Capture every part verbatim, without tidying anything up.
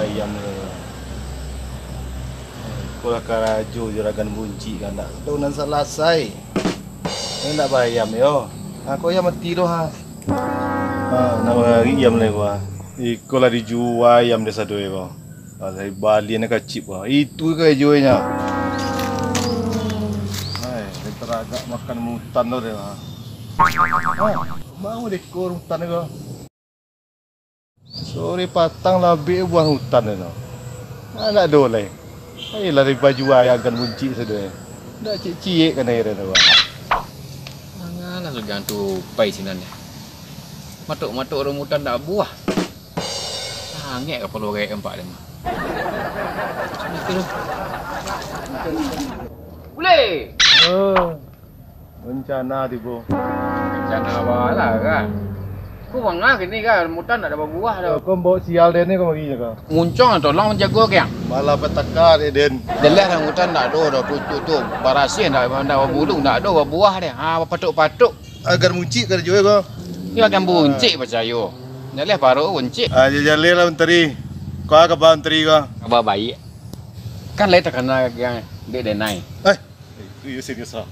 Diam lo. Iko lah karajo juragan buncik kan, ndak ado nan salasai. Ndak bayam yo. Ako yo mati lo ha. Ha, nak bagari ayam lai ko ha. Iko lah dijua ayam dek sado ko. Alai balian kacik ko ha. Itu karajonyo. Hai, taragak makan mutan lo deh ha. Ha, mau deko mutan ko. Sore patang lah abih buah hutan tu. Ndak ado lai. Ayolah, dibajua ayam kan buncik sado. Ndak ciek-ciek kan akhirnyo tu. Mangalah sugang tu pai sinan. Matok-matok rambutan ndak buah. Sangek kapalo gaek empak tu mah. Uleh! Oh. Rencana tibo. Rencana apo lah kan? Ko manga kini kan, rambutan ndak ado babuah doh. Ko mambao sial den ni ko mari ko. Muncuang tolong manjago kiang. Malah pataka dek den. Jelas rambutan ndak ado doh, pucuk tu barasiah ndak, ndak babulu, ndak ado babuah deh. Ha, bapatuk-patuk. Agan buncik karajo ko. Iyo agan buncik pacayo. Jelas paruik buncik. Ah, jaleh lah mantari. Ko kaba mantari ko? Kaba baiak. Kan lai takana kiang dek denai. Eh, Itu yo serius ah.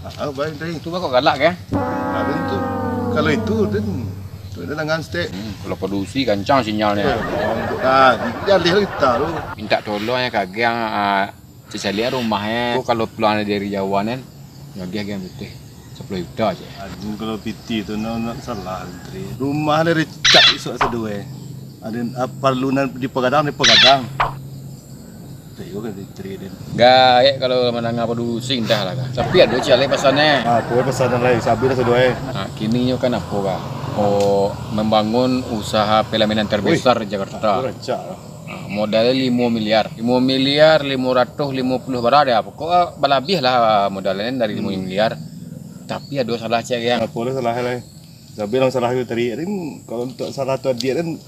Ah, baik tadi. Tu kok galak ke? Ada tu. Kalau itu den, tu den dengan stek. Hmm, kalau padusi gancang sinyalnyo. Eh, ah, jaleh lah kita tu. Minta tolong yo ka agiah, ah, caliak rumahnyo. Ko kalau pulang dari Jawa kan, yo agiah-agiah pitih. Sapuluah juta se. Aduh, kalau pitih tu nak, nak salah, Tri. Rumah dari cat isuak sadue. Ada, ah, parlu nan dipagadang, dipagadang. Tengok kan, Tri, den. Gaek kalau mandanga padusi, antahlah kah. Tapi ado ciek lai pasannyo. Ah, apo pasannyo lai, sabila sadue. Ah, kininyo kan apo kah? Oh, membangun usaha pelaminan terbesar di Jakarta. Apo rancak lah. Ah, modalnyo limo miliar. Limo miliar limo ratuih limo puluah bara deh. Pokok balabiah lah modalnyo dari limo miliar. Tapi ado salah ciek, Gang. Apo lah salah lai? Tapi lah salah tu tadi, den, kalau untuak salah tu adiak den,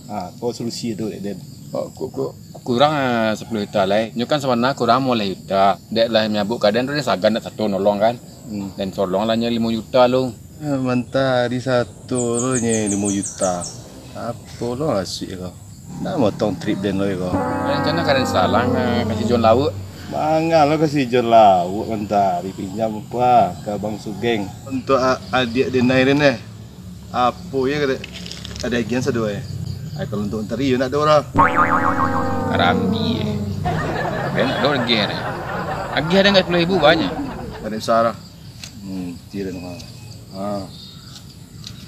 ha, ko solusi tu dek den. Ko, ko, ko, kurang, ah, sapuluah juta lai. Nyo kan sabana kurang limo baleh juta. Dek lah manyabuik ka den tu, den sagan dak sato nolong kan. Hmm. Den tolonglah nyo limo juta lu. Eh, mantari sato lu nyo limo juta. Apo lo asuik ko? Nak motong trip den lo ko. Rencana ka den salang, eh, ka si Jon Lauak. Manga lo ka si Jon Lauak mantari, pinjam apo ka Bang Sugeng. Untuak a-, adiak den Airin eh. Apo yo ka den, ado agiahan sadue. Ai kalau untuak mantari yo nak ado lah. Karambi eh. Tapi nak ado agiah deh. Agiah den ka sapuluah ribu banyak. Ado usaha lah. Hmm, tiren ha. Ha.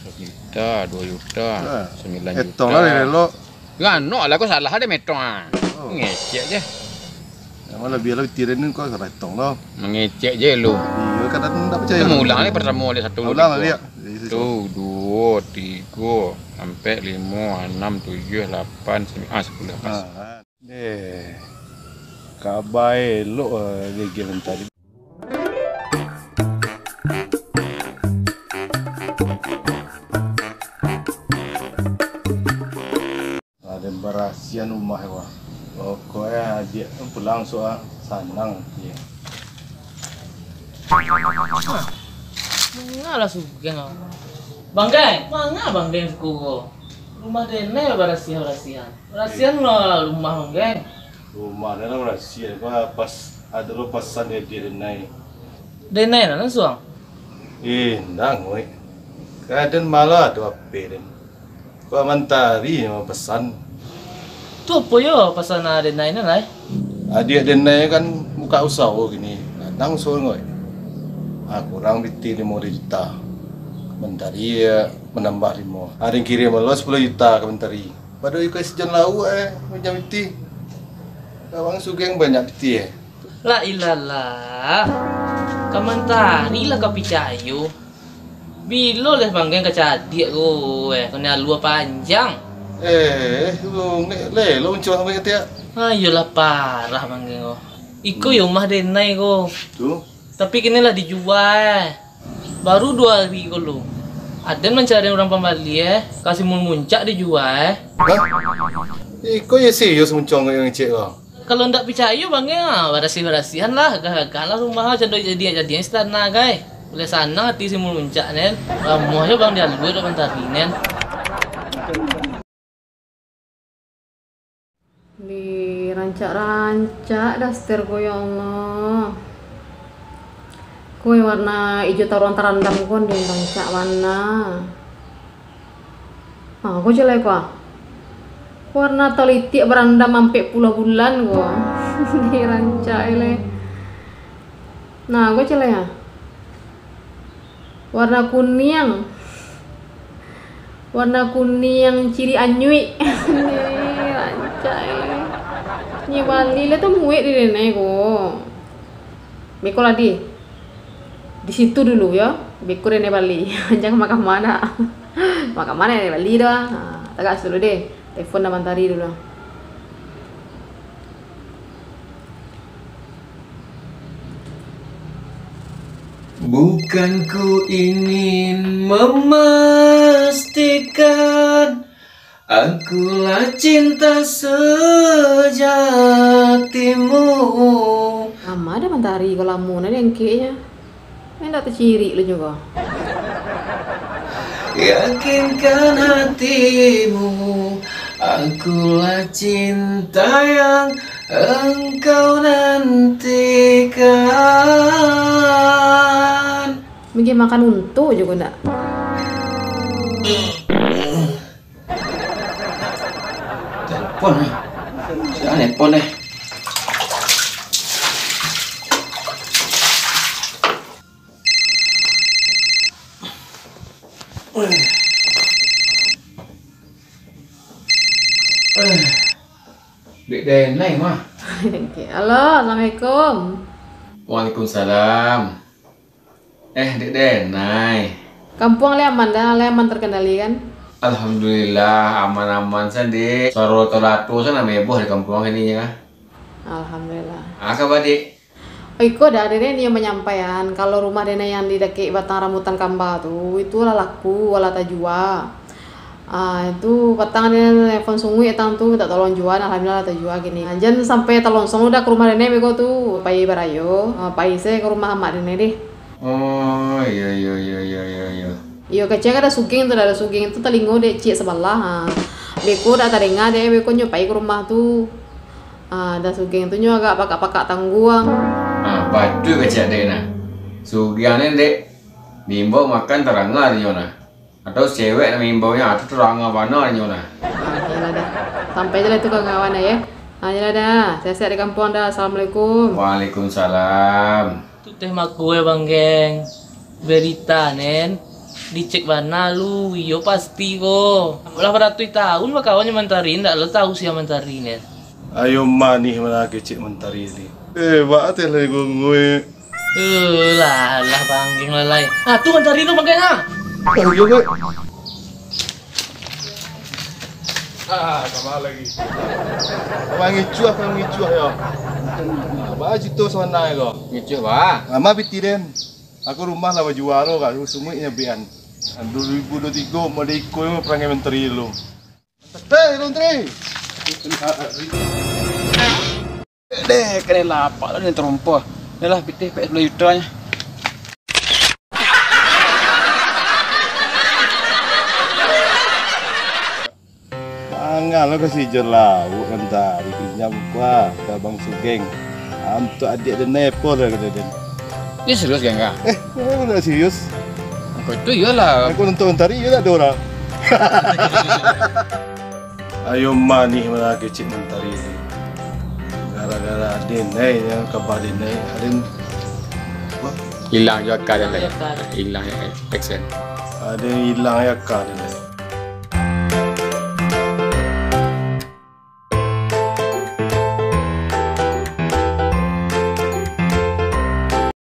Sajuta, duo juta, sambilan juta. Etong lah elok. Yo, anok lah, ko salah deh metong ah. Oh. Ngecek je. Yang mana biarlah tiren ni ko salah etong lah. Mangecek je lu. Iyo, kadang tak percaya. Kita ulang lah pertama dek satu. Ulang lah, dua. Lihat. Tu, duo, tigo, ampek, limo, anam, tujuah, lapan, sambilan, ah, sapuluah pas. Ah, ah. Deh, kaba elok, eh, geger tadi. Ado barasiahan rumah ko. Pokoknyo adiak pulang suah sanang ati. Mangalah sugeng awak. Bang Geng, manga Bang Geng siko ko? Rumah denai barasiah-barasiahan. Barasiahan lah rumah Bang Geng. Rumah denai lah barasiah. Ko pas ado lo pasan dari denai. Denai lah langsuang? Eh, ndak, Ngoi. Kadang malah tu H P den. Ko mantari nyo pesan. Tu apo yo pasan denai nan lai? Adiak denai kan buka usaho kini. Datang usaho Ngoi. Ah, kurang pitih limo baleh juta. Mantari, eh, manambah limo. Ado nan kirim lo sapuluah juta ka mantari. Pado iko si Jon Lauak, eh, minjam pitih. Awak sugeng banyak pitih, eh. La ilalah. Ka mantari lah ka picayo. Bilo leh Bang Geng ka cadiak ko, eh, ko ni alua panjang. Eh, lu ngek leh, lu muncul sampai katiak. Ayolah, parah Bang Geng ko. Iko yo rumah denai ko. Tu? Tapi kini lah dijua, eh. Baru duo ari ko lu. Aden mancari urang pambali, eh. Ka Simuang Muncak dijua, eh. Hah? Iko yo serius muncul ngek-ngecek ko. Kalau ndak picayo, Bang Geng, ah, barasiah-barasiahan lah, gagah-gagah lah rumah, cando jadi-jadi istana, gai. Buliah sanang ati Simuang Muncak, nen. Ramuah jo Bang di alua dek mantari, nen. Rancak-rancak daster ko, ya Allah. Ko warna ijo taruang tarandam ko, ndeh, rancak bana. Ha, ko jalai ko, ah. Warna talitiak barandam ampek puluah bulan ko. Ndeh, rancak lai. Nah, ko jalai, ah. Warna kuniang. Warna kuniang ciri anyuik. Ndeh, rancak lai. Nyo bali lah tu muek di denai ko. Beko lah di, di situ dulu yo. Beko denai bali. Jan ka mahkamah dak. Mahkamah denai bali doh. Ha, tagak situ dulu deh. Telepon Dah Mantari dulu. Bukan ku ingin memastikan, akulah cinta sejatimu. Lamo Dah Mantari ko, lamo nah diangkeknyo. Indak tacirik lo juo. Yakinkan hatimu, akulah cinta yang engkau nantikan. Mungkin makan untu juo ndak? Telepon, eh. Sia nelepon, eh? Dek Denai mah. Halo, assalamualaikum. Waalaikumsalam. Eh, Dek Denai. Kampuang lai aman Dah, lai aman terkendali kan? Alhamdulillah, aman-aman sajo, Dek. Suaro tolato sajo lah heboh di kampuang kini kan? Alhamdulillah. Ah, kaba, Dek? Iko Dah, Denai nio manyampaian, kalau rumah Denai yang di dakek batang rambutan kamba tu, itu lah laku, lah tajua. Ah, itu patang Denai nelfon Sunguik, patang tu mintak tolong jua, alhamdulillah lah tajua kini. Ah, jan sampai talonsong Dah ka rumah Denai beko tu, pai barayo. Ah, pai se ka rumah amak Denai deh. Oh, iyo, iyo, iyo, iyo, iyo, iyo. Iyo, kecek Dah Sugeng tu, Dah Sugeng tu talingo dek ciek sabalah. Ah. Beko dak tadanga dek, beko nyo pai ka rumah tu. Ah, Dah Sugeng tu nyo agak pakak-pakak tangguang. Ah, batua kecek dek nah. Sugeng ni dek, diimbau makan taranga nyo nah. Atau cewek nan maimbau nyo, atau taranga bana nyo nah. Ah, iyolah Dah. Sampai se lah tu kawan-kawan Dah, yo. Ah, iyolah Dah. Sehat-sehat di kampuang Dah. Assalamualaikum. Waalaikumsalam. Tu teh makue, Bang Geng. Berita nen, dicek bana lu, iyo pasti ko. Lah baratuih taun bakawan jo Mantari, ndak lo tau sia Mantari nen. Ayo manih mano kecek Mantari ni. Eh, bak ateh lai gunguik. Eh, lah, lah, Bang Geng, lah, lai. Ah, tu Mantari tu, Bang Geng, ah. Oh, iyo, Bang. Ah, kama lagi. Abang ngicuah, abang ngicuah, yo. Abang cito sabananyo ko. Ngicuah, Bang. Lama piti den. Aku rumah lah bajua lo, kak. Sumuik nyo bian. Dua ribu dua tigo, model iko yang perangai menteri lo. Teh, menteri. Deh, kena lapak lah ni terompoh. Yalah, pitih pek sepuluh juta nya. Mangan lo kasi jar lauak Mantari, pinjam kuah ka Bang Sugeng. Antuk adiak den Epol lah, kata den. Ni serius, Geng, kah? Eh, kenapa nak serius? Kau itu iyalah. Aku nonton Mantari, iyo tak ada orang. Ayo manih mano kecek Mantari ni. Gara-gara aden, eh, yang kabar aden, eh, aden, wah. Ilang jo aka den, lai. Ilang jo aka. Ilang jo aka. Aden ilang jo aka den, lai.